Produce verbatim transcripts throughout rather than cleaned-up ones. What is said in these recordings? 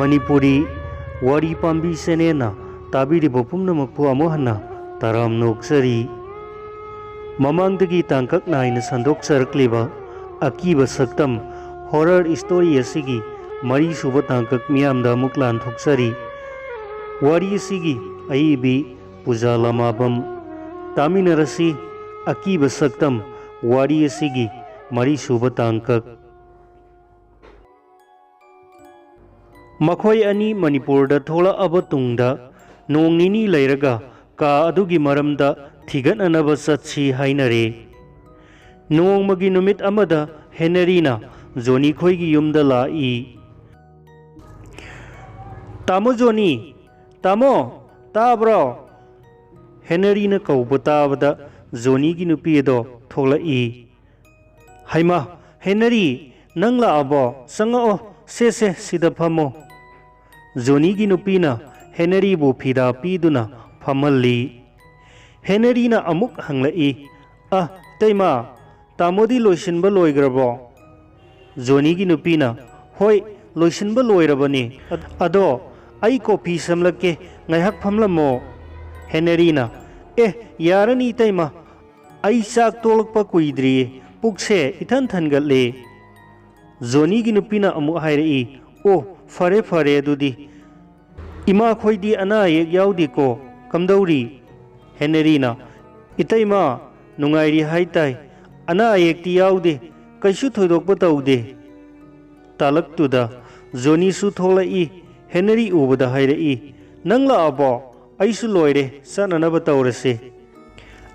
ꯃꯅꯤꯄꯨꯔꯤ ꯋꯥꯔꯤ ꯄꯥꯝꯕꯤ ꯆꯦꯅꯦꯜꯅ ꯇꯥꯕꯤꯔꯤꯕ ꯄꯨꯝꯅꯃꯛꯄꯨ ꯑꯃꯨꯛ ꯍꯟꯅ ꯇꯔꯥꯝꯅ ꯑꯣꯛꯆꯔꯤ꯫ ꯃꯃꯥꯡꯗꯒꯤ ꯇꯥꯡꯀꯛ ꯅꯥꯏꯅ ꯁꯟꯗꯣꯛꯆꯔꯛꯂꯤꯕ ꯑꯀꯤꯕ ꯁꯛꯇꯝ horror story ꯑꯁꯤꯒꯤ ꯃꯔꯤꯁꯨꯕ ꯇꯥꯡꯀꯛ ꯃꯤꯌꯥꯝꯗ ꯑꯃꯨꯛ ꯂꯥꯟꯊꯣꯛꯆꯔꯤ꯫ ꯋꯥꯔꯤ ꯑꯁꯤꯒꯤ ꯑꯏꯕꯤ ꯄꯨꯖꯥ ꯂꯃꯥꯕꯝ꯫ ꯇꯥꯃꯤꯟꯅꯔꯁꯤ ꯑꯀꯤꯕ ꯁꯛꯇꯝ ꯋꯥꯔꯤ ꯑꯁꯤꯒꯤ ꯃꯔꯤꯁꯨꯕ ꯇꯥꯡꯀꯛ꯫ ꯃꯈꯣꯏ ꯑꯅꯤ ꯃꯅꯤꯄꯨꯔꯗ ꯊꯣꯛꯂꯛꯑꯕ ꯇꯨꯡꯗ ꯅꯣꯡ ꯅꯤꯅꯤ ꯂꯩꯔꯒ ꯀꯥ ꯑꯗꯨꯒꯤ ꯃꯔꯝꯗ ꯊꯤꯒꯠꯅꯅꯕ ꯆꯠꯁꯤ ꯍꯥꯏꯅꯔꯦ꯫ ꯅꯣꯡꯃꯒꯤ ꯅꯨꯃꯤꯠ ꯑꯃꯗ ꯍꯦꯅꯔꯤꯅ ꯖꯣꯅꯤ ꯈꯣꯏꯒꯤ ꯌꯨꯝꯗ ꯂꯥꯛꯏ꯫ "ꯇꯥꯃꯣ ꯖꯣꯅꯤ, ꯇꯥꯃꯣ, ꯇꯥꯕ꯭ꯔꯣ?" ꯍꯦꯅꯔꯤꯅ ꯀꯧꯕ ꯇꯥꯕꯗ ꯖꯣꯅꯤꯒꯤ ꯅꯨꯄꯤ ꯑꯗꯣ ꯊꯣꯛꯂꯛꯏ꯫ "ꯍꯩꯃꯥ, ꯍꯦꯅꯔꯤ, ꯅꯪ ꯂꯥꯛꯑꯕꯣ? ꯆꯪꯉꯛꯑꯣ, ꯁꯦ, ꯁꯦ, ꯁꯤꯗ ꯐꯝꯃꯣ꯫" ꯖꯣꯅꯤꯒꯤ ꯅꯨꯄꯤꯅ ꯍꯦꯅꯔꯤꯕꯨ ꯐꯤꯗꯥ ꯄꯤꯗꯨꯅ ꯐꯝꯍꯜꯂꯤ꯫ ꯍꯦꯅꯔꯤꯅ ꯑꯃꯨꯛ ꯍꯪꯂꯛꯏ, "ꯑ, ꯏꯇꯩꯃ, ꯇꯥꯃꯣꯗꯤ ꯂꯣꯏꯁꯤꯟꯕ ꯂꯣꯏꯈ꯭ꯔꯕꯣ?" ꯖꯣꯅꯤꯒꯤ ꯅꯨꯄꯤꯅ, "ꯍꯣꯏ, ꯂꯣꯏꯁꯤꯟꯕ ꯂꯣꯏꯔꯕꯅꯤ꯫ ꯑꯗꯣ ꯑꯩ ꯀꯣꯐꯤ ꯁꯦꯝꯂꯛꯀꯦ, ꯉꯥꯏꯍꯥꯛ ꯐꯝꯂꯝꯃꯣ꯫" ꯍꯦꯅꯔꯤꯅ, "ꯑꯦ, ꯌꯥꯔꯅꯤ ꯏꯇꯩꯃ, ꯑꯩ ꯆꯥꯛ ꯇꯣꯛꯂꯛꯄ ꯀꯨꯏꯗ꯭ꯔꯤꯌꯦ, ꯄꯨꯛꯁꯦ ꯏꯊꯟ ꯊꯟꯒꯠꯂꯦ꯫" ꯖꯣꯅꯤꯒꯤ ꯅꯨꯄꯤꯅ ꯑꯃꯨꯛ ꯍꯥꯏꯔꯛꯏ, "ꯑꯣ, ꯐꯔꯦ ꯐꯔꯦ ꯑꯗꯨꯗꯤ꯫ ꯏꯃꯥꯈꯣꯏꯗꯤ ꯑꯅꯥ ꯑꯌꯦꯛ ꯌꯥꯎꯗꯦꯀꯣ? ꯀꯝꯗꯧꯔꯤ?" ꯍꯦꯅꯔꯤꯅ, "ꯏꯇꯩꯃ, ꯅꯨꯡꯉꯥꯏꯔꯤ ꯍꯥꯏ ꯇꯥꯏ꯫ ꯑꯅꯥ ꯑꯌꯦꯛꯇꯤ ꯌꯥꯎꯗꯦ, ꯀꯩꯁꯨ ꯊꯣꯏꯗꯣꯛꯄ ꯇꯧꯗꯦ꯫" ꯇꯥꯂꯛꯇꯨꯗ ꯖꯣꯅꯤꯁꯨ ꯊꯣꯛꯂꯛꯏ꯫ ꯍꯦꯅꯔꯤ ꯎꯕꯗ ꯍꯥꯏꯔꯛꯏ, "ꯅꯪ ꯂꯥꯛꯑꯕꯣ? ꯑꯩꯁꯨ ꯂꯣꯏꯔꯦ, ꯆꯠꯅꯅꯕ ꯇꯧꯔꯁꯦ꯫"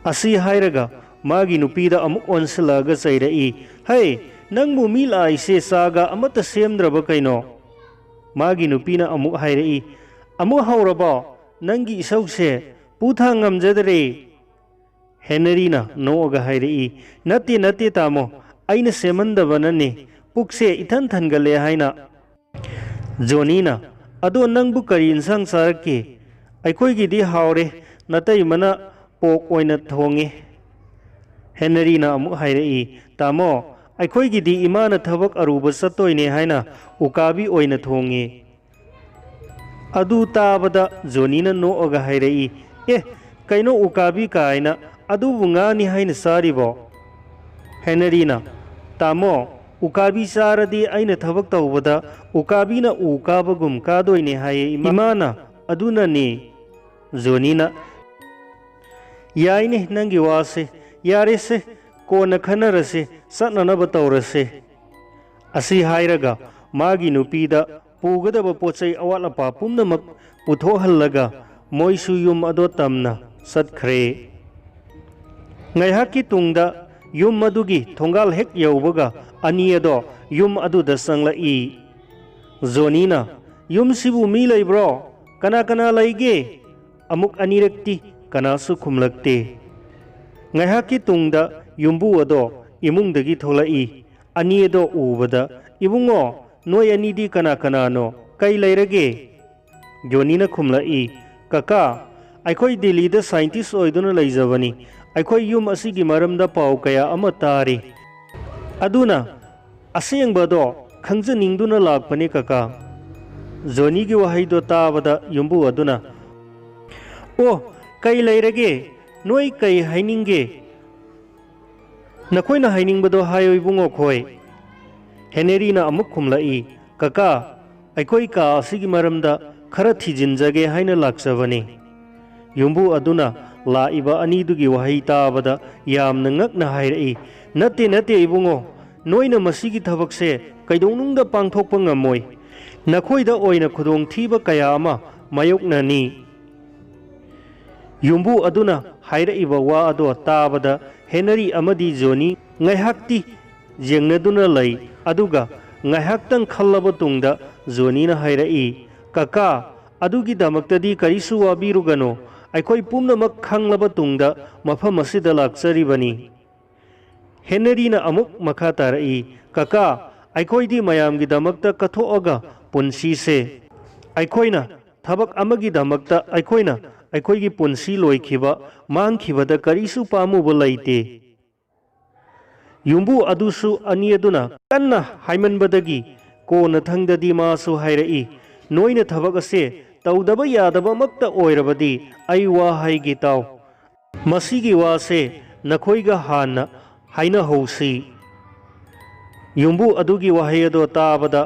ꯑꯁꯤ ꯍꯥꯏꯔꯒ ꯃꯥꯒꯤ ꯅꯨꯄꯤꯗ ꯑꯃꯨꯛ ꯑꯣꯟꯁꯤꯜꯂꯛꯑꯒ ꯆꯩꯔꯛꯏ, "ꯍꯩ, ꯅꯪꯕꯨ ꯃꯤ ꯂꯥꯛꯏꯁꯦ ꯆꯥꯒ ꯑꯃꯠꯇ ꯁꯦꯝꯗ꯭ꯔꯕ ꯀꯩꯅꯣ?" ꯃꯥꯒꯤ ꯅꯨꯄꯤꯅ ꯑꯃꯨꯛ ꯍꯥꯏꯔꯛꯏ, "ꯑꯃꯨꯛ ꯍꯧꯔꯕꯣ? ꯅꯪꯒꯤ ꯏꯁꯧꯁꯦ ꯄꯨꯊꯥꯡ ꯉꯝꯖꯗ꯭ꯔꯦ꯫" ꯍꯦꯅꯔꯤꯅ ꯅꯣꯛꯑꯒ ꯍꯥꯏꯔꯛꯏ, "ꯅꯠꯇꯦ, ꯅꯠꯇꯦ ꯇꯥꯃꯣ, ꯑꯩꯅ ꯁꯦꯝꯍꯟꯗꯕꯅꯅꯦ, ꯄꯨꯛꯁꯦ ꯏꯊꯟ ꯊꯟꯒꯠꯂꯦ ꯍꯥꯏꯅ꯫" ꯖꯣꯅꯤꯅ, "ꯑꯗꯣ ꯅꯪꯕꯨ ꯀꯔꯤ ꯏꯟꯁꯥꯡ ꯆꯥꯔꯛꯀꯦ?" "ꯑꯩꯈꯣꯏꯒꯤꯗꯤ ꯍꯥꯎꯔꯦ, ꯅꯇꯩꯃꯅ ꯄꯣꯛ ꯑꯣꯏꯅ ꯊꯣꯡꯉꯦ꯫" ꯍꯦꯅꯔꯤꯅ ꯑꯃꯨꯛ ꯍꯥꯏꯔꯛꯏ, "ꯇꯥꯃꯣ, ꯑꯩꯈꯣꯏꯒꯤꯗꯤ ꯏꯃꯥꯅ ꯊꯕꯛ ꯑꯔꯨꯕ ꯆꯠꯇꯣꯏꯅꯦ ꯍꯥꯏꯅ ꯎꯀꯥꯕꯤ ꯑꯣꯏꯅ ꯊꯣꯡꯉꯦ꯫" ꯑꯗꯨ ꯇꯥꯕꯗ ꯖꯣꯅꯤꯅ ꯅꯣꯛꯑꯒ ꯍꯥꯏꯔꯛꯏ, "ꯑꯦ, ꯀꯩꯅꯣ ꯎꯀꯥꯕꯤ ꯀꯥꯏꯅ, ꯑꯗꯨꯕꯨ ꯉꯥꯅꯤ ꯍꯥꯏꯅ ꯆꯥꯔꯤꯕꯣ?" ꯍꯦꯅꯔꯤꯅ, "ꯇꯥꯃꯣ, ꯎꯀꯥꯕꯤ ꯆꯥꯔꯗꯤ ꯑꯩꯅ ꯊꯕꯛ ꯇꯧꯕꯗ ꯎꯀꯥꯕꯤꯅ ꯎ ꯀꯥꯕꯒꯨꯝ ꯀꯥꯗꯣꯏꯅꯦ ꯍꯥꯏꯌꯦ ꯏꯃꯥꯅ, ꯑꯗꯨꯅꯅꯦ꯫" ꯖꯣꯅꯤꯅ, "ꯌꯥꯏꯅꯦ ꯅꯪꯒꯤ ꯋꯥꯁꯦ, ꯌꯥꯔꯦꯁꯦ, ꯀꯣꯟꯅ ꯈꯟꯅꯔꯁꯦ, ꯆꯠꯅꯅꯕ ꯇꯧꯔꯁꯦ꯫" ꯑꯁꯤ ꯍꯥꯏꯔꯒ ꯃꯥꯒꯤ ꯅꯨꯄꯤꯗ ꯄꯨꯒꯗꯕ ꯄꯣꯠ ꯆꯩ ꯑꯋꯥꯠ ꯑꯄꯥ ꯄꯨꯝꯅꯃꯛ ꯄꯨꯊꯣꯛꯍꯜꯂꯒ ꯃꯣꯏꯁꯨ ꯌꯨꯝ ꯑꯗꯣ ꯇꯝꯅ ꯆꯠꯈ꯭ꯔꯦ꯫ ꯉꯥꯏꯍꯥꯛꯀꯤ ꯇꯨꯡꯗ ꯌꯨꯝ ꯑꯗꯨꯒꯤ ꯊꯣꯡꯒꯥꯜ ꯍꯦꯛ ꯌꯧꯕꯒ ꯑꯅꯤ ꯑꯗꯣ ꯌꯨꯝ ꯑꯗꯨꯗ ꯆꯪꯂꯛꯏ꯫ ꯖꯣꯅꯤꯅ, "ꯌꯨꯝꯁꯤꯕꯨ ꯃꯤ ꯂꯩꯕ꯭ꯔꯣ? ꯀꯅꯥ ꯀꯅꯥ ꯂꯩꯒꯦ?" ꯑꯃꯨꯛ ꯑꯅꯤꯔꯛꯇꯤ ꯀꯅꯥꯁꯨ ꯈꯨꯝꯂꯛꯇꯦ꯫ ꯉꯥꯏꯍꯥꯛꯀꯤ ꯇꯨꯡꯗ ꯌꯨꯝꯕꯨ ꯑꯗꯣ ꯏꯃꯨꯡꯗꯒꯤ ꯊꯣꯛꯂꯛꯏ꯫ ꯑꯅꯤ ꯑꯗꯣ ꯎꯕꯗ, "ꯏꯕꯨꯡꯉꯣ, ꯅꯣꯏ ꯑꯅꯤꯗꯤ ꯀꯅꯥ ꯀꯅꯥꯅꯣ? ꯀꯩ ꯂꯩꯔꯒꯦ?" ꯖꯣꯅꯤꯅ ꯈꯨꯝꯂꯛꯏ, "ꯀꯀꯥ, ꯑꯩꯈꯣꯏ ꯗꯤꯜꯂꯤꯗ ꯁꯥꯏꯟꯇꯤꯁ ꯑꯣꯏꯗꯨꯅ ꯂꯩꯖꯕꯅꯤ꯫ ꯑꯩꯈꯣꯏ ꯌꯨꯝ ꯑꯁꯤꯒꯤ ꯃꯔꯝꯗ ꯄꯥꯎ ꯀꯌꯥ ꯑꯃ ꯇꯥꯔꯤ꯫ ꯑꯗꯨꯅ ꯑꯁꯦꯡꯕꯗꯣ ꯈꯪꯖꯅꯤꯡꯗꯨꯅ ꯂꯥꯛꯄꯅꯤ ꯀꯀꯥ꯫" ꯖꯣꯅꯤꯒꯤ ꯋꯥꯍꯩꯗꯣ ꯇꯥꯕꯗ ꯌꯨꯝꯕꯨ ꯑꯗꯨꯅ, "ꯑꯣ, ꯀꯩ ꯂꯩꯔꯒꯦ? ꯅꯣꯏ ꯀꯩ ꯍꯥꯏꯅꯤꯡꯒꯦ? ꯅꯈꯣꯏꯅ ꯍꯥꯏꯅꯤꯡꯕꯗꯣ ꯍꯥꯏꯌꯨ ꯏꯕꯨꯡꯉꯣ ꯈꯣꯏ꯫" ꯍꯦꯅꯔꯤꯅ ꯑꯃꯨꯛ ꯈꯨꯝꯂꯛꯏ, "ꯀꯀꯥ, ꯑꯩꯈꯣꯏ ꯀꯥ ꯑꯁꯤꯒꯤ ꯃꯔꯝꯗ ꯈꯔ ꯊꯤꯖꯤꯟꯖꯒꯦ ꯍꯥꯏꯅ ꯂꯥꯛꯆꯕꯅꯤ꯫" ꯌꯨꯝꯕꯨ ꯑꯗꯨꯅ ꯂꯥꯛꯏꯕ ꯑꯅꯤꯗꯨꯒꯤ ꯋꯥꯍꯩ ꯇꯥꯕꯗ ꯌꯥꯝꯅ ꯉꯛꯅ ꯍꯥꯏꯔꯛꯏ, "ꯅꯠꯇꯦ, ꯅꯠꯇꯦ ꯏꯕꯨꯡꯉꯣ, ꯅꯣꯏꯅ ꯃꯁꯤꯒꯤ ꯊꯕꯛꯁꯦ ꯀꯩꯗꯧꯅꯨꯡꯗ ꯄꯥꯡꯊꯣꯛꯄ ꯉꯝꯃꯣꯏ꯫ ꯅꯈꯣꯏꯗ ꯑꯣꯏꯅ ꯈꯨꯗꯣꯡꯊꯤꯕ ꯀꯌꯥ ꯑꯃ ꯃꯥꯌꯣꯛꯅꯅꯤ꯫" ꯌꯨꯝꯕꯨ ꯑꯗꯨꯅ ꯍꯥꯏꯔꯛꯏꯕ ꯋꯥ ꯑꯗꯣ ꯇꯥꯕꯗ ꯍꯦꯅꯔꯤ ꯑꯃꯗꯤ ꯖꯣꯅꯤ ꯉꯥꯏꯍꯥꯛꯇꯤ ꯌꯦꯡꯅꯗꯨꯅ ꯂꯩ, ꯑꯗꯨꯒ ꯉꯥꯏꯍꯥꯛꯇꯪ ꯈꯜꯂꯕ ꯇꯨꯡꯗ ꯖꯣꯅꯤꯅ ꯍꯥꯏꯔꯛꯏ, "ꯀꯀꯥ, ꯑꯗꯨꯒꯤꯗꯃꯛꯇꯗꯤ ꯀꯔꯤꯁꯨ ꯋꯥꯕꯤꯔꯨꯒꯅꯨ꯫ ꯑꯩꯈꯣꯏ ꯄꯨꯝꯅꯃꯛ ꯈꯪꯂꯕ ꯇꯨꯡꯗ ꯃꯐꯝ ꯑꯁꯤꯗ ꯂꯥꯛꯆꯔꯤꯕꯅꯤ꯫" ꯍꯦꯅꯔꯤꯅ ꯑꯃꯨꯛ ꯃꯈꯥ ꯇꯥꯔꯛꯏ, "ꯀꯀꯥ, ꯑꯩꯈꯣꯏꯗꯤ ꯃꯌꯥꯝꯒꯤꯗꯃꯛꯇ ꯀꯠꯊꯣꯛꯑꯒ ꯄꯨꯟꯁꯤꯁꯦ꯫ ꯑꯩꯈꯣꯏꯅ ꯊꯕꯛ ꯑꯃꯒꯤꯗꯃꯛꯇ ꯑꯩꯈꯣꯏꯅ ꯑꯩꯈꯣꯏꯒꯤ ꯄꯨꯟꯁꯤ ꯂꯣꯏꯈꯤꯕ, ꯃꯥꯡꯈꯤꯕꯗ ꯀꯔꯤꯁꯨ ꯄꯥꯝꯃꯨꯕ ꯂꯩꯇꯦ꯫" ꯌꯨꯝꯕꯨ ꯑꯗꯨꯁꯨ ꯑꯅꯤ ꯑꯗꯨꯅ ꯀꯟꯅ ꯍꯥꯏꯃꯟꯕꯗꯒꯤ ꯀꯣꯟꯅꯊꯪꯗꯗꯤ ꯃꯥꯁꯨ ꯍꯥꯏꯔꯛꯏ, "ꯅꯣꯏꯅ ꯊꯕꯛ ꯑꯁꯦ ꯇꯧꯗꯕ ꯌꯥꯗꯕꯃꯛꯇ ꯑꯣꯏꯔꯕꯗꯤ ꯑꯩ ꯋꯥ ꯍꯥꯏꯒꯦ ꯇꯥꯎ꯫ ꯃꯁꯤꯒꯤ ꯋꯥꯁꯦ ꯅꯈꯣꯏꯒ ꯍꯥꯟꯅ ꯍꯥꯏꯅꯍꯧꯁꯤ꯫ ꯌꯨꯝꯕꯨ ꯑꯗꯨꯒꯤ ꯋꯥꯍꯩ ꯑꯗꯣ ꯇꯥꯕꯗ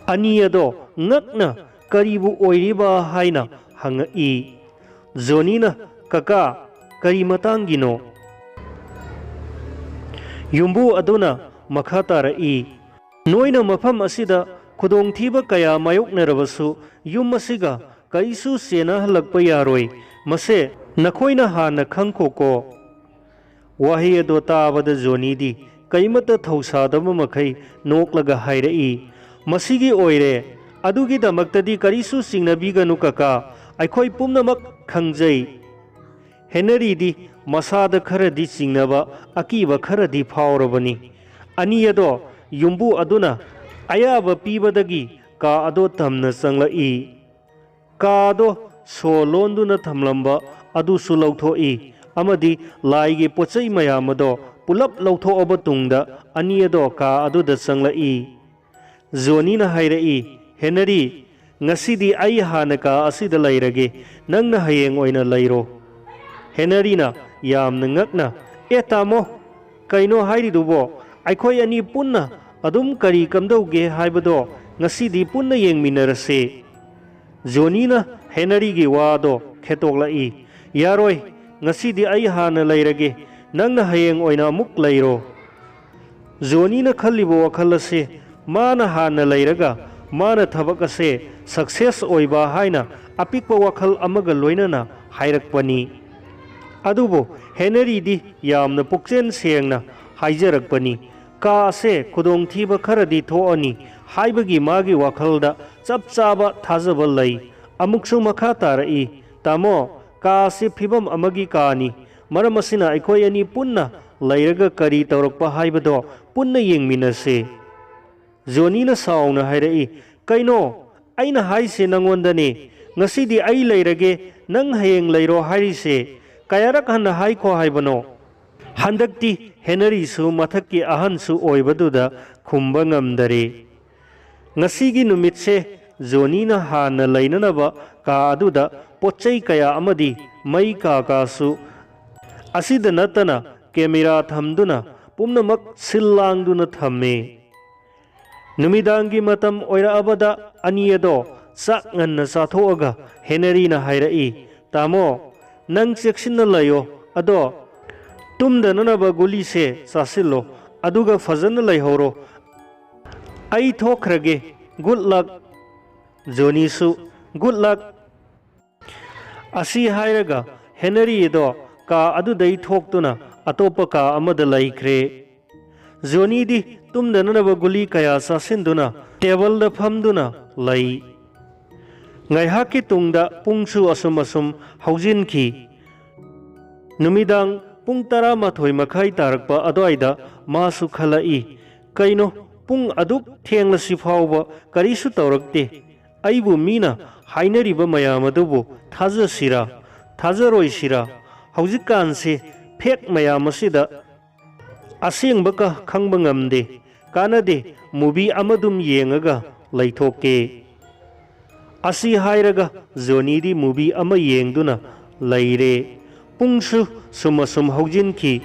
ꯑꯅꯤ ꯑꯗꯣ ꯉꯛꯅ ꯀꯔꯤꯕꯨ ꯑꯣꯏꯔꯤꯕ ꯍꯥꯏꯅ ꯍꯪꯉꯛꯏ꯫ ꯖꯣꯅꯤꯅ, "ꯀꯀꯥ, ꯀꯔꯤ ꯃꯇꯥꯡꯒꯤꯅꯣ?" ꯌꯨꯝꯕꯨ ꯑꯗꯨꯅ ꯃꯈꯥ ꯇꯥꯔꯛꯏ, "ꯅꯣꯏꯅ ꯃꯐꯝ ꯑꯁꯤꯗ ꯈꯨꯗꯣꯡꯊꯤꯕ ꯀꯌꯥ ꯃꯥꯌꯣꯛꯅꯔꯕꯁꯨ ꯌꯨꯝ ꯑꯁꯤꯒ ꯀꯔꯤꯁꯨ ꯆꯦꯟꯅꯍꯜꯂꯛꯄ ꯌꯥꯔꯣꯏ꯫ ꯃꯁꯦ ꯅꯈꯣꯏꯅ ꯍꯥꯟꯅ ꯈꯪꯈꯣꯀꯣ꯫" ꯋꯥꯍꯩ ꯑꯗꯣ ꯇꯥꯕꯗ ꯖꯣꯅꯤꯗꯤ ꯀꯩꯃꯠꯇ ꯊꯧꯁꯥꯗꯕ ꯃꯈꯩ ꯅꯣꯛꯂꯒ ꯍꯥꯏꯔꯛꯏ, "ꯃꯁꯤꯒꯤ ꯑꯣꯏꯔꯦ꯫ ꯑꯗꯨꯒꯤꯗꯃꯛꯇꯗꯤ ꯀꯔꯤꯁꯨ ꯆꯤꯡꯅꯕꯤꯒꯅꯨ ꯀꯀꯥ, ꯑꯩꯈꯣꯏ ꯄꯨꯝꯅꯃꯛ ꯈꯪꯖꯩ꯫" ꯍꯦꯅꯔꯤꯗꯤ ꯃꯁꯥꯗ ꯈꯔꯗꯤ ꯆꯤꯡꯅꯕ, ꯑꯀꯤꯕ ꯈꯔꯗꯤ ꯐꯥꯎꯔꯕꯅꯤ꯫ ꯑꯅꯤ ꯑꯗꯣ ꯌꯨꯝꯕꯨ ꯑꯗꯨꯅ ꯑꯌꯥꯕ ꯄꯤꯕꯗꯒꯤ ꯀꯥ ꯑꯗꯣ ꯇꯝꯅ ꯆꯪꯂꯛꯏ꯫ ꯀꯥ ꯑꯗꯣ ꯁꯣ ꯂꯣꯟꯗꯨꯅ ꯊꯝꯂꯝꯕ ꯑꯗꯨꯁꯨ ꯂꯧꯊꯣꯛꯏ ꯑꯃꯗꯤ ꯂꯥꯏꯒꯤ ꯄꯣꯠꯆꯩ ꯃꯌꯥꯝ ꯑꯗꯣ ꯄꯨꯂꯞ ꯂꯧꯊꯣꯛꯑꯕ ꯇꯨꯡꯗ ꯑꯅꯤ ꯑꯗꯣ ꯀꯥ ꯑꯗꯨꯗ ꯆꯪꯂꯛꯏ꯫ ꯖꯣꯅꯤꯅ ꯍꯥꯏꯔꯛꯏ, "ꯍꯦꯅꯔꯤ, ꯉꯁꯤꯗꯤ ꯑꯩ ꯍꯥꯟꯅ ꯀꯥ ꯑꯁꯤꯗ ꯂꯩꯔꯒꯦ, ꯅꯪꯅ ꯍꯌꯦꯡ ꯑꯣꯏꯅ ꯂꯩꯔꯣ꯫" ꯍꯦꯅꯔꯤꯅ ꯌꯥꯝꯅ ꯉꯛꯅ, "ꯑꯦ ꯇꯥꯃꯣ, ꯀꯩꯅꯣ ꯍꯥꯏꯔꯤꯗꯨꯕꯣ? ꯑꯩꯈꯣꯏ ꯑꯅꯤ ꯄꯨꯟꯅ ꯑꯗꯨꯝ ꯀꯔꯤ ꯀꯝꯗꯧꯒꯦ ꯍꯥꯏꯕꯗꯣ ꯉꯁꯤꯗꯤ ꯄꯨꯟꯅ ꯌꯦꯡꯃꯤꯟꯅꯔꯁꯦ꯫" ꯖꯣꯅꯤꯅ ꯍꯦꯅꯔꯤꯒꯤ ꯋꯥꯗꯣ ꯈꯦꯠꯇꯣꯛꯂꯛꯏ, "ꯌꯥꯔꯣꯏ, ꯉꯁꯤꯗꯤ ꯑꯩ ꯍꯥꯟꯅ ꯂꯩꯔꯒꯦ, ꯅꯪꯅ ꯍꯌꯦꯡ ꯑꯣꯏꯅ ꯑꯃꯨꯛ ꯂꯩꯔꯣ꯫" ꯖꯣꯅꯤꯅ ꯈꯜꯂꯤꯕ ꯋꯥꯈꯜ ꯑꯁꯦ ꯃꯥꯅ ꯍꯥꯟꯅ ꯂꯩꯔꯒ ꯃꯥꯅ ꯊꯕꯛ ꯑꯁꯦ ꯁꯛꯁꯦꯁ ꯑꯣꯏꯕ ꯍꯥꯏꯅ ꯑꯄꯤꯛꯄ ꯋꯥꯈꯜ ꯑꯃꯒ ꯂꯣꯏꯅꯅ ꯍꯥꯏꯔꯛꯄꯅꯤ꯫ ꯑꯗꯨꯕꯨ ꯍꯦꯅꯔꯤꯗꯤ ꯌꯥꯝꯅ ꯄꯨꯛꯆꯦꯜ ꯁꯦꯡꯅ ꯍꯥꯏꯖꯔꯛꯄꯅꯤ꯫ ꯀꯥ ꯑꯁꯦ ꯈꯨꯗꯣꯡꯊꯤꯕ ꯈꯔꯗꯤ ꯊꯣꯛꯑꯅꯤ ꯍꯥꯏꯕꯒꯤ ꯃꯥꯒꯤ ꯋꯥꯈꯜꯗ ꯆꯞ ꯆꯥꯕ ꯊꯥꯖꯕ ꯂꯩ꯫ ꯑꯃꯨꯛꯁꯨ ꯃꯈꯥ ꯇꯥꯔꯛꯏ, "ꯇꯥꯃꯣ, ꯀꯥ ꯑꯁꯤ ꯐꯤꯕꯝ ꯑꯃꯒꯤ ꯀꯥꯅꯤ꯫ ꯃꯔꯝ ꯑꯁꯤꯅ ꯑꯩꯈꯣꯏ ꯑꯅꯤ ꯄꯨꯟꯅ ꯂꯩꯔꯒ ꯀꯔꯤ ꯇꯧꯔꯛꯄ ꯍꯥꯏꯕꯗꯣ ꯄꯨꯟꯅ ꯌꯦꯡꯃꯤꯟꯅꯁꯤ꯫" ꯖꯣꯅꯤꯅ ꯁꯥꯎꯅ ꯍꯥꯏꯔꯛꯏ, "ꯀꯩꯅꯣ? ꯑꯩꯅ ꯍꯥꯏꯁꯦ ꯅꯪꯉꯣꯟꯗꯅꯦ꯫ ꯉꯁꯤꯗꯤ ꯑꯩ ꯂꯩꯔꯒꯦ, ꯅꯪ ꯍꯌꯦꯡ ꯂꯩꯔꯣ ꯍꯥꯏꯔꯤꯁꯦ꯫ ꯀꯌꯥꯔꯛ ꯍꯟꯅ ꯍꯥꯏꯈꯣ ꯍꯥꯏꯕꯅꯣ?" ꯍꯟꯗꯛꯇꯤ ꯍꯦꯅꯔꯤꯁꯨ ꯃꯊꯛꯀꯤ ꯑꯍꯟꯁꯨ ꯑꯣꯏꯕꯗꯨꯗ ꯈꯨꯝꯕ ꯉꯝꯗꯔꯦ꯫ ꯉꯁꯤꯒꯤ ꯅꯨꯃꯤꯠꯁꯦ ꯖꯣꯅꯤꯅ ꯍꯥꯟꯅ ꯂꯩꯅꯅꯕ ꯀꯥ ꯑꯗꯨꯗ ꯄꯣꯠ ꯆꯩ ꯀꯌꯥ ꯑꯃꯗꯤ ꯃꯩ ꯀꯥ ꯀꯥꯁꯨ ꯑꯁꯤꯗ ꯅꯠꯇꯅ ꯀꯦꯃꯦꯔꯥ ꯊꯝꯗꯨꯅ ꯄꯨꯝꯅꯃꯛ ꯁꯤꯜ ꯂꯥꯡꯗꯨꯅ ꯊꯝꯃꯤ꯫ ꯅꯨꯃꯤꯗꯥꯡꯒꯤ ꯃꯇꯝ ꯑꯣꯏꯔꯛꯑꯕꯗ ꯑꯅꯤ ꯑꯗꯣ ꯆꯥꯛ ꯉꯟꯅ ꯆꯥꯊꯣꯛꯑꯒ ꯍꯦꯅꯔꯤꯅ ꯍꯥꯏꯔꯛꯏ, "ꯇꯥꯃꯣ, ꯅꯪ ꯆꯦꯛꯁꯤꯟꯅ ꯂꯩꯌꯣ, ꯑꯗꯣ ꯇꯨꯝꯗꯅꯅꯕ ꯒꯨꯂꯤꯁꯦ ꯆꯥꯁꯤꯜꯂꯣ, ꯑꯗꯨꯒ ꯐꯖꯅ ꯂꯩꯍꯧꯔꯣ꯫ ꯑꯩ ꯊꯣꯛꯈ꯭ꯔꯒꯦ꯫ ꯒꯨꯗ ꯂꯛ꯫" ꯖꯣꯅꯤꯁꯨ, "ꯒꯨꯗ ꯂꯛ꯫" ꯑꯁꯤ ꯍꯥꯏꯔꯒ ꯍꯦꯅꯔꯤ ꯑꯗꯣ ꯀꯥ ꯑꯗꯨꯗꯩ ꯊꯣꯛꯇꯨꯅ ꯑꯇꯣꯞꯄ ꯀꯥ ꯑꯃꯗ ꯂꯩꯈ꯭ꯔꯦ꯫ ꯖꯣꯅꯤꯗꯤ ꯇꯨꯝꯗꯅꯅꯕ ꯒꯨꯂꯤ ꯀꯌꯥ ꯆꯥꯁꯤꯟꯗꯨꯅ ꯇꯦꯕꯜꯗ ꯐꯝꯗꯨꯅ ꯂꯩ꯫ ꯉꯥꯏꯍꯥꯛꯀꯤ ꯇꯨꯡꯗ ꯄꯨꯡꯁꯨ ꯑꯁꯨꯝ ꯑꯁꯨꯝ ꯍꯧꯖꯤꯟꯈꯤ꯫ ꯅꯨꯃꯤꯗꯥꯡ ꯄꯨꯡ ꯇꯔꯥꯃꯥꯊꯣꯏ ꯃꯈꯥꯏ ꯇꯥꯔꯛꯄ ꯑꯗꯨꯋꯥꯏꯗ ꯃꯥꯁꯨ ꯈꯜꯂꯛꯏ, "ꯀꯩꯅꯣ, ꯄꯨꯡ ꯑꯗꯨꯛ ꯊꯦꯡꯂꯁꯤ ꯐꯥꯎꯕ ꯀꯔꯤꯁꯨ ꯇꯧꯔꯛꯇꯦ? ꯑꯩꯕꯨ ꯃꯤꯅ ꯍꯥꯏꯅꯔꯤꯕ ꯃꯌꯥꯝ ꯑꯗꯨꯕꯨ ꯊꯥꯖꯁꯤꯔꯥ, ꯊꯥꯖꯔꯣꯏꯁꯤꯔꯥ? ꯍꯧꯖꯤꯛꯀꯥꯟꯁꯦ ꯐꯦꯛ ꯃꯌꯥꯝ ꯑꯁꯤꯗ ꯑꯁꯦꯡꯕ ꯀ-, ꯈꯪꯕ ꯉꯝꯗꯦ꯫ ꯀꯥꯟꯅꯗꯦ, ꯃꯨꯚꯤ ꯑꯃꯗꯨꯝ ꯌꯦꯡꯉꯒ ꯂꯩꯊꯣꯛꯀꯦ꯫" ꯑꯁꯤ ꯍꯥꯏꯔꯒ ꯖꯣꯅꯤꯗꯤ ꯃꯨꯚꯤ ꯑꯃ ꯌꯦꯡꯗꯨꯅ ꯂꯩꯔꯦ꯫ ꯄꯨꯡꯁꯨ ꯁꯨꯝ ꯑꯁꯨꯝ ꯍꯧꯖꯤꯟꯈꯤ꯫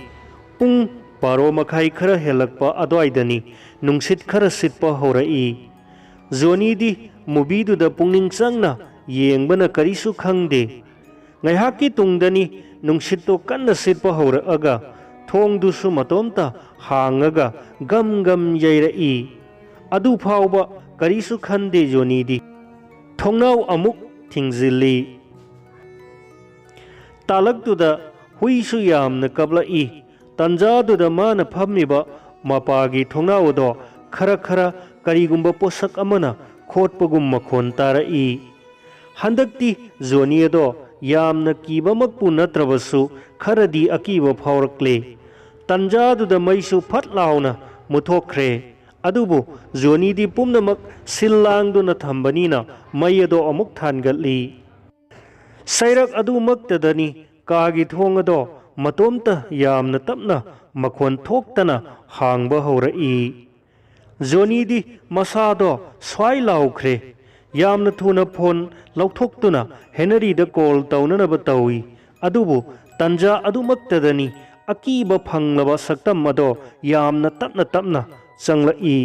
ꯄꯨꯡ ꯕꯥꯔꯣ ꯃꯈꯥꯏ ꯈꯔ ꯍꯦꯜꯂꯛꯄ ꯑꯗꯨꯋꯥꯏꯗꯅꯤ ꯅꯨꯡꯁꯤꯠ ꯈꯔ ꯁꯤꯠꯄ ꯍꯧꯔꯛꯏ꯫ ꯖꯣꯅꯤꯗꯤ ꯃꯨꯚꯤꯗꯨꯗ ꯄꯨꯛꯅꯤꯡ ꯆꯪꯅ ꯌꯦꯡꯕꯅ ꯀꯔꯤꯁꯨ ꯈꯪꯗꯦ꯫ ꯉꯥꯏꯍꯥꯛꯀꯤ ꯇꯨꯡꯗꯅꯤ ꯅꯨꯡꯁꯤꯠꯇꯨ ꯀꯟꯅ ꯁꯤꯠꯄ ꯍꯧꯔꯛꯑꯒ ꯊꯣꯡꯗꯨꯁꯨ ꯃꯇꯣꯝꯇ ꯍꯥꯡꯉꯒ ꯒꯝ ꯒꯝ ꯌꯩꯔꯛꯏ꯫ ꯑꯗꯨ ꯐꯥꯎꯕ ꯀꯔꯤꯁꯨ ꯈꯟꯗꯦ ꯖꯣꯅꯤꯗꯤ꯫ ꯊꯣꯡꯅꯥꯎ ꯑꯃꯨꯛ ꯊꯤꯡꯖꯤꯜꯂꯤ꯫ ꯇꯥꯂꯛꯇꯨꯗ ꯍꯨꯏꯁꯨ ꯌꯥꯝꯅ ꯀꯞꯂꯛꯏ꯫ ꯇꯟꯖꯥꯗꯨꯗ ꯃꯥꯅ ꯐꯝꯃꯤꯕ ꯃꯄꯥꯒꯤ ꯊꯣꯡꯅꯥꯎ ꯑꯗꯣ ꯈꯔ ꯈꯔ ꯀꯔꯤꯒꯨꯝꯕ ꯄꯣꯠꯁꯛ ꯑꯃꯅ ꯈꯣꯠꯄꯒꯨꯝ ꯃꯈꯣꯟ ꯇꯥꯔꯛꯏ꯫ ꯍꯟꯗꯛꯇꯤ ꯖꯣꯅꯤ ꯑꯗꯣ ꯌꯥꯝꯅ ꯀꯤꯕꯃꯛꯄꯨ ꯅꯠꯇ꯭ꯔꯕꯁꯨ ꯈꯔꯗꯤ ꯑꯀꯤꯕ ꯐꯥꯎꯔꯛꯂꯦ꯫ ꯇꯟꯖꯥꯗꯨꯗ ꯃꯩꯁꯨ ꯐꯠ ꯂꯥꯎꯅ ꯃꯨꯠꯊꯣꯛꯈ꯭ꯔꯦ꯫ ꯑꯗꯨꯕꯨ ꯖꯣꯅꯤꯗꯤ ꯄꯨꯝꯅꯃꯛ ꯁꯤꯜ ꯂꯥꯡꯗꯨꯅ ꯊꯝꯕꯅꯤꯅ ꯃꯩ ꯑꯗꯣ ꯑꯃꯨꯛ ꯊꯥꯟꯒꯠꯂꯤ꯫ ꯁꯩꯔꯛ ꯑꯗꯨꯃꯛꯇꯗꯅꯤ ꯀꯥꯒꯤ ꯊꯣꯡ ꯑꯗꯣ ꯃꯇꯣꯝꯇ ꯌꯥꯝꯅ ꯇꯞꯅ ꯃꯈꯣꯟ ꯊꯣꯛꯇꯅ ꯍꯥꯡꯕ ꯍꯧꯔꯛꯏ꯫ ꯖꯣꯅꯤꯗꯤ ꯃꯁꯥꯗꯣ ꯁ꯭ꯋꯥꯏ ꯂꯥꯎꯈ꯭ꯔꯦ꯫ ꯌꯥꯝꯅ ꯊꯨꯅ ꯐꯣꯟ ꯂꯧꯊꯣꯛꯇꯨꯅ ꯍꯦꯅꯔꯤꯗ ꯀꯣꯜ ꯇꯧꯅꯅꯕ ꯇꯧꯏ꯫ ꯑꯗꯨꯕꯨ ꯇꯟꯖꯥ ꯑꯗꯨꯃꯛꯇꯗꯅꯤ ꯑꯀꯤꯕ ꯐꯪꯂꯕ ꯁꯛꯇꯝ ꯑꯗꯣ ꯌꯥꯝꯅ ꯇꯞꯅ ꯇꯞꯅ ꯆꯪꯂꯛꯏ꯫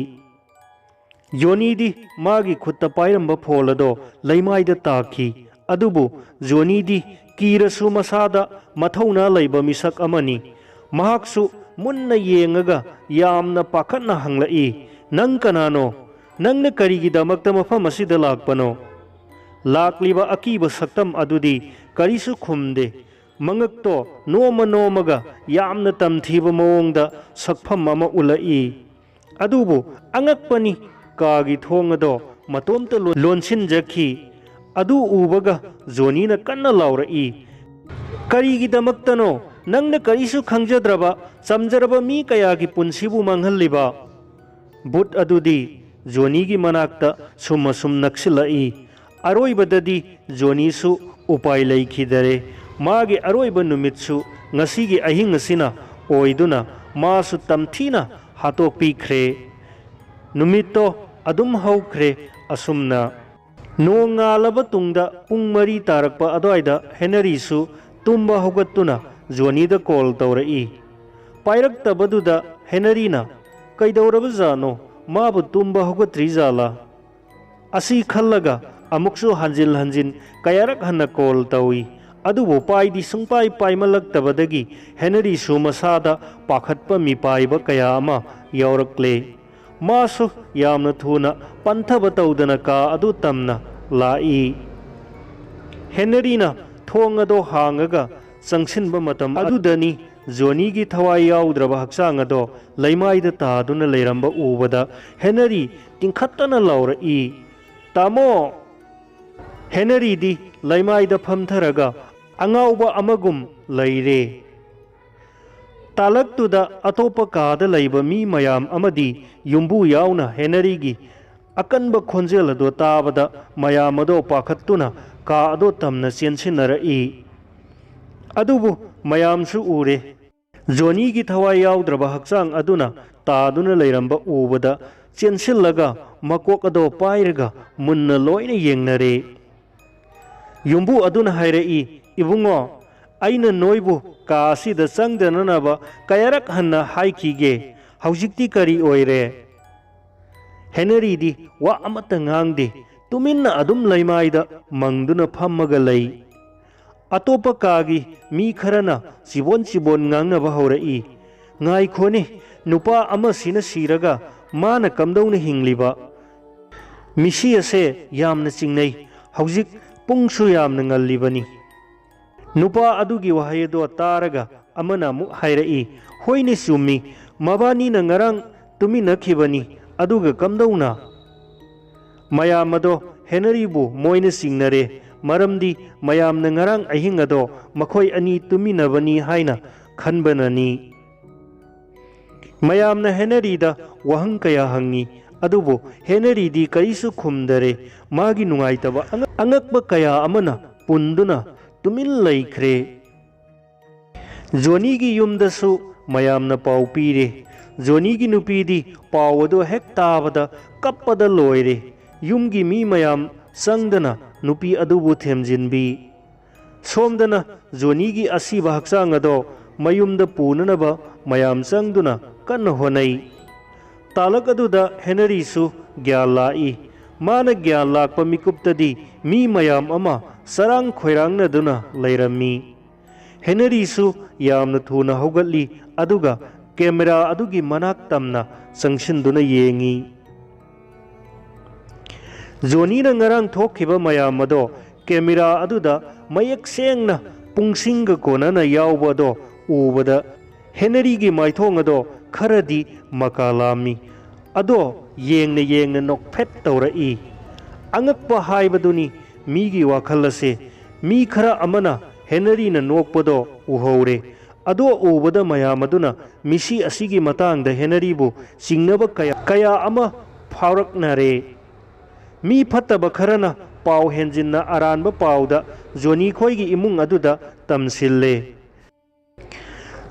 ꯖꯣꯅꯤꯗꯤ ꯃꯥꯒꯤ ꯈꯨꯠꯇ ꯄꯥꯏꯔꯝꯕ ꯐꯣꯜ ꯑꯗꯣ ꯂꯩꯃꯥꯏꯗ ꯇꯥꯈꯤ꯫ ꯑꯗꯨꯕꯨ ꯖꯣꯅꯤꯗꯤ ꯀꯤꯔꯁꯨ ꯃꯁꯥꯗ ꯃꯊꯧꯅꯥ ꯂꯩꯕ ꯃꯤꯁꯛ ꯑꯃꯅꯤ꯫ ꯃꯍꯥꯛꯁꯨ ꯃꯨꯟꯅ ꯌꯦꯡꯉꯒ ꯌꯥꯝꯅ ꯄꯥꯈꯠꯅ ꯍꯪꯂꯛꯏ, "ꯅꯪ ꯀꯅꯥꯅꯣ? ꯅꯪꯅ ꯀꯔꯤꯒꯤꯗꯃꯛꯇ ꯃꯐꯝ ꯑꯁꯤꯗ ꯂꯥꯛꯄꯅꯣ?" ꯂꯥꯛꯂꯤꯕ ꯑꯀꯤꯕ ꯁꯛꯇꯝ ꯑꯗꯨꯗꯤ ꯀꯔꯤꯁꯨ ꯈꯨꯝꯗꯦ꯫ ꯃꯉꯛꯇꯣ ꯅꯣꯝꯃ ꯅꯣꯝꯃꯒ ꯌꯥꯝꯅ ꯇꯝꯊꯤꯕ ꯃꯑꯣꯡꯗ ꯁꯛꯐꯝ ꯑꯃ ꯎꯠꯂꯛꯏ꯫ ꯑꯗꯨꯕꯨ ꯑꯉꯛꯄꯅꯤ, ꯀꯥꯒꯤ ꯊꯣꯡ ꯑꯗꯣ ꯃꯇꯣꯝꯇ ꯂꯣꯟ-, ꯂꯣꯟꯁꯤꯟꯖꯈꯤ꯫ ꯑꯗꯨ ꯎꯕꯒ ꯖꯣꯅꯤꯅ ꯀꯟꯅ ꯂꯥꯎꯔꯛꯏ, "ꯀꯔꯤꯒꯤꯗꯃꯛꯇꯅꯣ ꯅꯪꯅ ꯀꯔꯤꯁꯨ ꯈꯪꯖꯗ꯭ꯔꯕ ꯆꯝꯖꯔꯕ ꯃꯤ ꯀꯌꯥꯒꯤ ꯄꯨꯟꯁꯤꯕꯨ ꯃꯥꯡꯍꯜꯂꯤꯕ?" ꯚꯨꯠ ꯑꯗꯨꯗꯤ ꯖꯣꯅꯤꯒꯤ ꯃꯅꯥꯛꯇ ꯁꯨꯝ ꯑꯁꯨꯝ ꯅꯛꯁꯤꯜꯂꯛꯏ꯫ ꯑꯔꯣꯏꯕꯗꯗꯤ ꯖꯣꯅꯤꯁꯨ ꯎꯄꯥꯏ ꯂꯩꯈꯤꯗꯔꯦ꯫ ꯃꯥꯒꯤ ꯑꯔꯣꯏꯕ ꯅꯨꯃꯤꯠꯁꯨ ꯉꯁꯤꯒꯤ ꯑꯍꯤꯡ ꯑꯁꯤꯅ ꯑꯣꯏꯗꯨꯅ ꯃꯥꯁꯨ ꯇꯝꯊꯤꯅ ꯍꯥꯠꯇꯣꯛꯄꯤꯈ꯭ꯔꯦ꯫ ꯅꯨꯃꯤꯠꯇꯣ ꯑꯗꯨꯝ ꯍꯧꯈ꯭ꯔꯦ꯫ ꯑꯁꯨꯝꯅ ꯅꯣꯡꯉꯥꯜꯂꯕ ꯇꯨꯡꯗ ꯄꯨꯡ ꯃꯔꯤ ꯇꯥꯔꯛꯄ ꯑꯗꯨꯋꯥꯏꯗ ꯍꯦꯅꯔꯤꯁꯨ ꯇꯨꯝꯕ ꯍꯧꯒꯠꯇꯨꯅ ꯖꯣꯅꯤꯗ ꯀꯣꯜ ꯇꯧꯔꯛꯏ꯫ ꯄꯥꯏꯔꯛꯇꯕꯗꯨꯗ ꯍꯦꯅꯔꯤꯅ, "ꯀꯩꯗꯧꯔꯕꯖꯥꯠꯅꯣ? ꯃꯥꯕꯨ ꯇꯨꯝꯕ ꯍꯧꯒꯠꯇ꯭ꯔꯤꯖꯥꯠꯂꯥ?" ꯑꯁꯤ ꯈꯜꯂꯒ ꯑꯃꯨꯛꯁꯨ ꯍꯟꯖꯤꯟ ꯍꯟꯖꯤꯟ ꯀꯌꯥꯔꯛ ꯍꯟꯅ ꯀꯣꯜ ꯇꯧꯏ꯫ ꯑꯗꯨꯕꯨ ꯄꯥꯏꯗꯤ ꯁꯨꯡꯄꯥꯏ ꯄꯥꯏꯃꯜꯂꯛꯇꯕꯗꯒꯤ ꯍꯦꯅꯔꯤꯁꯨ ꯃꯁꯥꯗ ꯄꯥꯈꯠꯄ ꯃꯤꯄꯥꯏꯕ ꯀꯌꯥ ꯑꯃ ꯌꯥꯎꯔꯛꯂꯦ꯫ ꯃꯥꯁꯨ ꯌꯥꯝꯅ ꯊꯨꯅ ꯄꯟꯊꯕ ꯇꯧꯗꯅ ꯀꯥ ꯑꯗꯨ ꯇꯝꯅ ꯂꯥꯛꯏ꯫ ꯍꯦꯅꯔꯤꯅ ꯊꯣꯡ ꯑꯗꯣ ꯍꯥꯡꯉꯒ ꯆꯪꯁꯤꯟꯕ ꯃꯇꯝ ꯑꯗꯨꯗꯅꯤ ꯖꯣꯅꯤꯒꯤ ꯊꯋꯥꯏ ꯌꯥꯎꯗ꯭ꯔꯕ ꯍꯛꯆꯥꯡ ꯑꯗꯣ ꯂꯩꯃꯥꯏꯗ ꯇꯥꯗꯨꯅ ꯂꯩꯔꯝꯕ ꯎꯕꯗ ꯍꯦꯅꯔꯤ ꯇꯤꯡꯈꯠꯇꯅ ꯂꯥꯎꯔꯛꯏ, "ꯇꯥꯃꯣ!" ꯍꯦꯅꯔꯤꯗꯤ ꯂꯩꯃꯥꯏꯗ ꯐꯝꯊꯔꯒ ꯑꯉꯥꯎꯕ ꯑꯃꯒꯨꯝ ꯂꯩꯔꯦ꯫ ꯇꯥꯂꯛꯇꯨꯗ ꯑꯇꯣꯞꯄ ꯀꯥꯗ ꯂꯩꯕ ꯃꯤ ꯃꯌꯥꯝ ꯑꯃꯗꯤ ꯌꯨꯝꯕꯨ ꯌꯥꯎꯅ ꯍꯦꯅꯔꯤꯒꯤ ꯑꯀꯟꯕ ꯈꯣꯟꯖꯦꯜ ꯑꯗꯨ ꯇꯥꯕꯗ ꯃꯌꯥꯝ ꯑꯗꯣ ꯄꯥꯈꯠꯇꯨꯅ ꯀꯥ ꯑꯗꯣ ꯇꯝꯅ ꯆꯦꯟꯁꯤꯟꯅꯔꯛꯏ꯫ ꯑꯗꯨꯕꯨ ꯃꯌꯥꯝꯁꯨ ꯎꯔꯦ꯫ ꯖꯣꯅꯤꯒꯤ ꯊꯋꯥꯏ ꯌꯥꯎꯗ꯭ꯔꯕ ꯍꯛꯆꯥꯡ ꯑꯗꯨꯅ ꯇꯥꯗꯨꯅ ꯂꯩꯔꯝꯕ ꯎꯕꯗ ꯆꯦꯟꯁꯤꯜꯂꯒ ꯃꯀꯣꯛ ꯑꯗꯣ ꯄꯥꯏꯔꯒ ꯃꯨꯟꯅ ꯂꯣꯏꯅ ꯌꯦꯡꯅꯔꯦ꯫ ꯌꯨꯝꯕꯨ ꯑꯗꯨꯅ ꯍꯥꯏꯔꯛꯏ, "ꯏꯕꯨꯡꯉꯣ, ꯑꯩꯅ ꯅꯣꯏꯕꯨ ꯀꯥ ꯑꯁꯤꯗ ꯆꯪꯗꯅꯅꯕ ꯀꯌꯥꯔꯛ ꯍꯟꯅ ꯍꯥꯏꯈꯤꯒꯦ? ꯍꯧꯖꯤꯛꯇꯤ ꯀꯔꯤ ꯑꯣꯏꯔꯦ?" ꯍꯦꯅꯔꯤꯗꯤ ꯋꯥ ꯑꯃꯠꯇ ꯉꯥꯡꯗꯦ, ꯇꯨꯃꯤꯟꯅ ꯑꯗꯨꯝ ꯂꯩꯃꯥꯏꯗ ꯃꯪꯗꯨꯅ ꯐꯝꯃꯒ ꯂꯩ꯫ ꯑꯇꯣꯞꯄ ꯀꯥꯒꯤ ꯃꯤ ꯈꯔꯅ ꯆꯤꯕꯣꯟ ꯆꯤꯕꯣꯟ ꯉꯥꯡꯅꯕ ꯍꯧꯔꯛꯏ, "ꯉꯥꯏꯈꯣꯅꯦ, ꯅꯨꯄꯥ ꯑꯃꯁꯤꯅ ꯁꯤꯔꯒ ꯃꯥꯅ ꯀꯝꯗꯧꯅ ꯍꯤꯡꯂꯤꯕ? ꯃꯤꯁꯤ ꯑꯁꯦ ꯌꯥꯝꯅ ꯆꯤꯡꯅꯩ꯫ ꯍꯧꯖꯤꯛ ꯄꯨꯡꯁꯨ ꯌꯥꯝꯅ ꯉꯜꯂꯤꯕꯅꯤ꯫" ꯅꯨꯄꯥ ꯑꯗꯨꯒꯤ ꯋꯥꯍꯩ ꯑꯗꯣ ꯇꯥꯔꯒ ꯑꯃꯅ ꯑꯃꯨꯛ ꯍꯥꯏꯔꯛꯏ, "ꯍꯣꯏꯅꯦ, ꯆꯨꯝꯃꯤ꯫ ꯃꯕꯥꯅꯤꯅ ꯉꯔꯥꯡ ꯇꯨꯃꯤꯟꯅꯈꯤꯕꯅꯤ꯫ ꯑꯗꯨꯒ ꯀꯝꯗꯧꯅ?" ꯃꯌꯥꯝ ꯑꯗꯣ ꯍꯦꯅꯔꯤꯕꯨ ꯃꯣꯏꯅ ꯆꯤꯡꯅꯔꯦ, ꯃꯔꯝꯗꯤ ꯃꯌꯥꯝꯅ ꯉꯔꯥꯡ ꯑꯍꯤꯡ ꯑꯗꯣ ꯃꯈꯣꯏ ꯑꯅꯤ ꯇꯨꯃꯤꯟꯅꯕꯅꯤ ꯍꯥꯏꯅ ꯈꯟꯕꯅꯅꯤ꯫ ꯃꯌꯥꯝꯅ ꯍꯦꯅꯔꯤꯗ ꯋꯥꯍꯪ ꯀꯌꯥ ꯍꯪꯉꯤ, ꯑꯗꯨꯕꯨ ꯍꯦꯅꯔꯤꯗꯤ ꯀꯔꯤꯁꯨ ꯈꯨꯝꯗꯔꯦ꯫ ꯃꯥꯒꯤ ꯅꯨꯡꯉꯥꯏꯇꯕ ꯑꯉ-, ꯑꯉꯛꯄ ꯀꯌꯥ ꯑꯃꯅ ꯄꯨꯟꯗꯨꯅ ꯇꯨꯃꯤꯟ ꯂꯩꯈ꯭ꯔꯦ꯫ ꯖꯣꯅꯤꯒꯤ ꯌꯨꯝꯗꯁꯨ ꯃꯌꯥꯝꯅ ꯄꯥꯎ ꯄꯤꯔꯦ꯫ ꯖꯣꯅꯤꯒꯤ ꯅꯨꯄꯤꯗꯤ ꯄꯥꯎ ꯑꯗꯨ ꯍꯦꯛ ꯇꯥꯕꯗ ꯀꯞꯄꯗ ꯂꯣꯏꯔꯦ꯫ ꯌꯨꯝꯒꯤ ꯃꯤ ꯃꯌꯥꯝ ꯆꯪꯗꯅ ꯅꯨꯄꯤ ꯑꯗꯨꯕꯨ ꯊꯦꯝꯖꯤꯟꯕꯤ꯫ ꯁꯣꯝꯗꯅ ꯖꯣꯅꯤꯒꯤ ꯑꯁꯤꯕ ꯍꯛꯆꯥꯡ ꯑꯗꯣ ꯃꯌꯨꯝꯗ ꯄꯨꯅꯅꯕ ꯃꯌꯥꯝ ꯆꯪꯗꯨꯅ ꯀꯟꯅ ꯍꯣꯠꯅꯩ꯫ ꯇꯥꯂꯛ ꯑꯗꯨꯗ ꯍꯦꯅꯔꯤꯁꯨ ꯒ꯭ꯌꯥꯟ ꯂꯥꯛꯏ꯫ ꯃꯥꯅ ꯒ꯭ꯌꯥꯟ ꯂꯥꯛꯄ ꯃꯤꯀꯨꯞꯇꯗꯤ ꯃꯤ ꯃꯌꯥꯝ ꯑꯃ ꯆꯔꯥꯡ ꯈꯣꯏꯔꯥꯡꯅꯗꯨꯅ ꯂꯩꯔꯝꯃꯤ꯫ ꯍꯦꯅꯔꯤꯁꯨ ꯌꯥꯝꯅ ꯊꯨꯅ ꯍꯧꯒꯠꯂꯤ, ꯑꯗꯨꯒ ꯀꯦꯃꯦꯔꯥ ꯑꯗꯨꯒꯤ ꯃꯅꯥꯛ ꯇꯝꯅ ꯆꯪꯁꯤꯟꯗꯨꯅ ꯌꯦꯡꯉꯤ꯫ ꯖꯣꯅꯤꯅ ꯉꯔꯥꯡ ꯊꯣꯛꯈꯤꯕ ꯃꯌꯥꯝ ꯑꯗꯣ ꯀꯦꯃꯦꯔꯥ ꯑꯗꯨꯗ ꯃꯌꯦꯛ ꯁꯦꯡꯅ ꯄꯨꯡꯁꯤꯡꯒ ꯀꯣꯟꯅꯅ ꯌꯥꯎꯕ ꯑꯗꯣ ꯎꯕꯗ ꯍꯦꯅꯔꯤꯒꯤ ꯃꯥꯏꯊꯣꯡ ꯑꯗꯣ ꯈꯔꯗꯤ ꯃꯀꯥ ꯂꯥꯝꯃꯤ꯫ ꯑꯗꯣ ꯌꯦꯡꯅ ꯌꯦꯡꯅ ꯅꯣꯛꯐꯦꯠ ꯇꯧꯔꯛꯏ꯫ ꯑꯉꯛꯄ ꯍꯥꯏꯕꯗꯨꯅꯤ ꯃꯤꯒꯤ ꯋꯥꯈꯜ ꯑꯁꯦ꯫ ꯃꯤ ꯈꯔ ꯑꯃꯅ ꯍꯦꯅꯔꯤꯅ ꯅꯣꯛꯄꯗꯣ ꯎꯍꯧꯔꯦ꯫ ꯑꯗꯣ ꯎꯕꯗ ꯃꯌꯥꯝ ꯑꯗꯨꯅ ꯃꯤꯁꯤ ꯑꯁꯤꯒꯤ ꯃꯇꯥꯡꯗ ꯍꯦꯅꯔꯤꯕꯨ ꯆꯤꯡꯅꯕ ꯀꯌꯥ, ꯀꯌꯥ ꯑꯃ ꯐꯥꯎꯔꯛꯅꯔꯦ꯫ ꯃꯤ ꯐꯠꯇꯕ ꯈꯔꯅ ꯄꯥꯎ ꯍꯦꯟꯖꯤꯟꯅ ꯑꯔꯥꯟꯕ ꯄꯥꯎꯗ ꯖꯣꯅꯤ ꯈꯣꯏꯒꯤ ꯏꯃꯨꯡ ꯑꯗꯨꯗ ꯇꯝꯁꯤꯜꯂꯦ꯫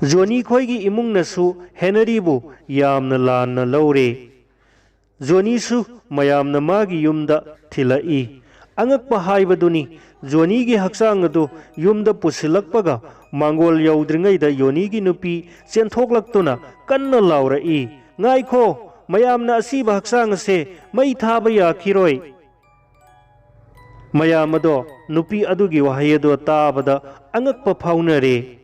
ꯖꯣꯅꯤ ꯈꯣꯏꯒꯤ ꯏꯃꯨꯡꯅꯁꯨ ꯍꯦꯅꯔꯤꯕꯨ ꯌꯥꯝꯅ ꯂꯥꯟꯅ ꯂꯧꯔꯦ꯫ ꯖꯣꯅꯤꯁꯨ ꯃꯌꯥꯝꯅ ꯃꯥꯒꯤ ꯌꯨꯝꯗ ꯊꯤꯜꯂꯛꯏ꯫ ꯑꯉꯛꯄ ꯍꯥꯏꯕꯗꯨꯅꯤ, ꯖꯣꯅꯤꯒꯤ ꯍꯛꯆꯥꯡ ꯑꯗꯨ ꯌꯨꯝꯗ ꯄꯨꯁꯤꯜꯂꯛꯄꯒ ꯃꯥꯡꯒꯣꯜ ꯌꯧꯗ꯭ꯔꯤꯉꯩꯗ ꯌꯣꯅꯤꯒꯤ ꯅꯨꯄꯤ ꯆꯦꯟꯊꯣꯛꯂꯛꯇꯨꯅ ꯀꯟꯅ ꯂꯥꯎꯔꯛꯏ, "ꯉꯥꯏꯈꯣ, ꯃꯌꯥꯝꯅ ꯑꯁꯤꯕ ꯍꯛꯆꯥꯡ ꯑꯁꯦ ꯃꯩ ꯊꯥꯕ ꯌꯥꯈꯤꯔꯣꯏ!" ꯃꯌꯥꯝ ꯑꯗꯣ ꯅꯨꯄꯤ ꯑꯗꯨꯒꯤ ꯋꯥꯍꯩ ꯑꯗꯣ ꯇꯥꯕꯗ ꯑꯉꯛꯄ ꯐꯥꯎꯅꯔꯦ꯫